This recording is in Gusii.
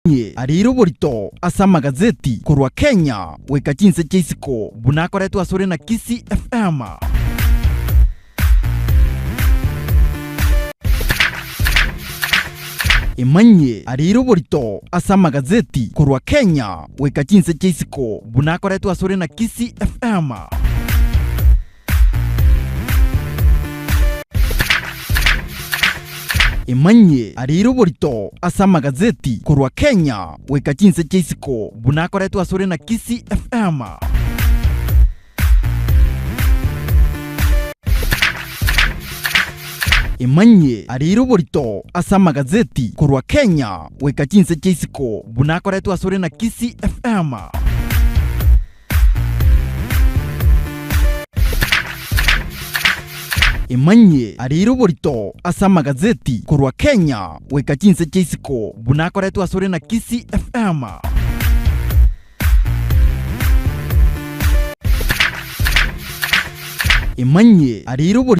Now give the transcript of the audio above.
Emanyie areire oborito ase amagazeti korwa Kenya goika chinse chia isiko buna akoretwe asore na Kisii FM. Emanyie areire oborito ase amagazeti korwa Kenya goika chinse chia isiko buna akoretwe asore na Kisii FM. Emanyie areire oborito ase amagazeti korwa Kenya goika chinse chia isiko buna akoretwe asore na Kisii FM. Emanyie areire oborito ase amagazeti korwa Kenya goika chinse chia isiko buna akoretwe asore na Kisii FM. Emanyie areire oborito ase amagazeti korwa Kenya goika chinse chia isiko buna akoretwe asore na Kisii FM. Emanyie areire oborito.